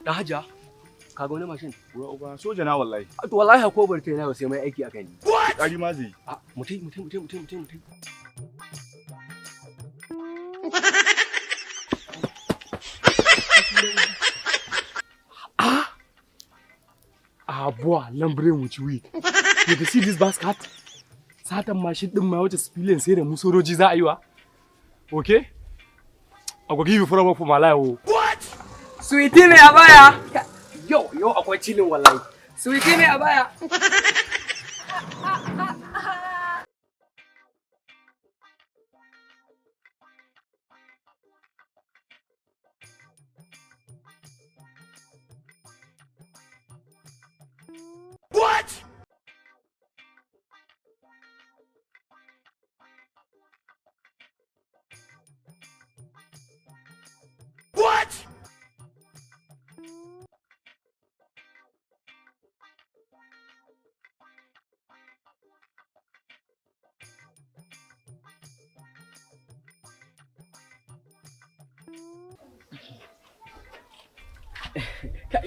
Da haja. Ka ga wani mashin? Uwa uba soja na wallahi. To wallahi ko bar na sai mai aiki akan ni. Ƙari ma zai yi. A mutai mutai mutai mutai mutai mutai. Ah! Ah boy, lambre with weed. You can see this basket? Satan mashin din ma wace civilian sai da mu sojoji za a yi wa? Okay? I go give you promo for my life. Oh. Sweetie mai abaya. Yo yo akwai cilin wallahi. Sweetie mai abaya.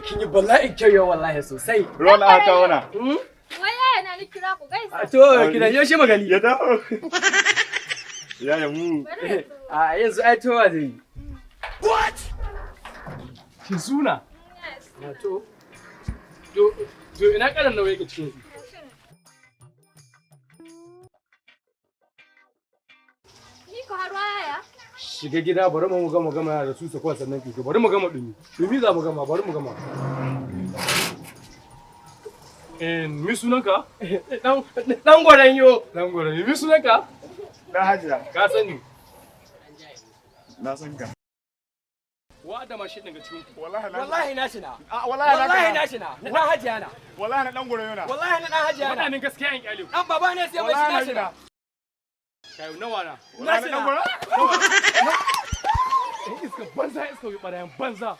Kin yi bala'in kyau yau wallahi sosai. Ruwan aka kawo na. Wai yaya na ni kira ku gaisa. A to kina yaushe magani. Ya dawo. Ya mu. Bari ya zo. A yanzu ai towa zai yi. Ki suna. Yes. Na to. To ina karan nawa yake cikin su? Ni ko har yaya? Shiga gida bari mu gama gama da su sakon sannan ki bari mu gama dumi. Dumi za mu gama bari mu gama. Eh, mi sunanka? Dan dan gwaran yo. Dan gore, mi sunanka? Na hajiya. Ka sani. Na san ka. Wa da mashin daga cikin ku. Wallahi na. Wallahi na shina. A wallahi na. Wallahi na shina. Na dan hajiya na. Wallahi na dan gore yana. Wallahi na dan hajiya Faɗa na. min gaskiya in kyale ku. Dan baba ne sai mai shi na shina. Kai nawa na? Wallahi na dan gore. Eh, iska banza iska wi barayan banza.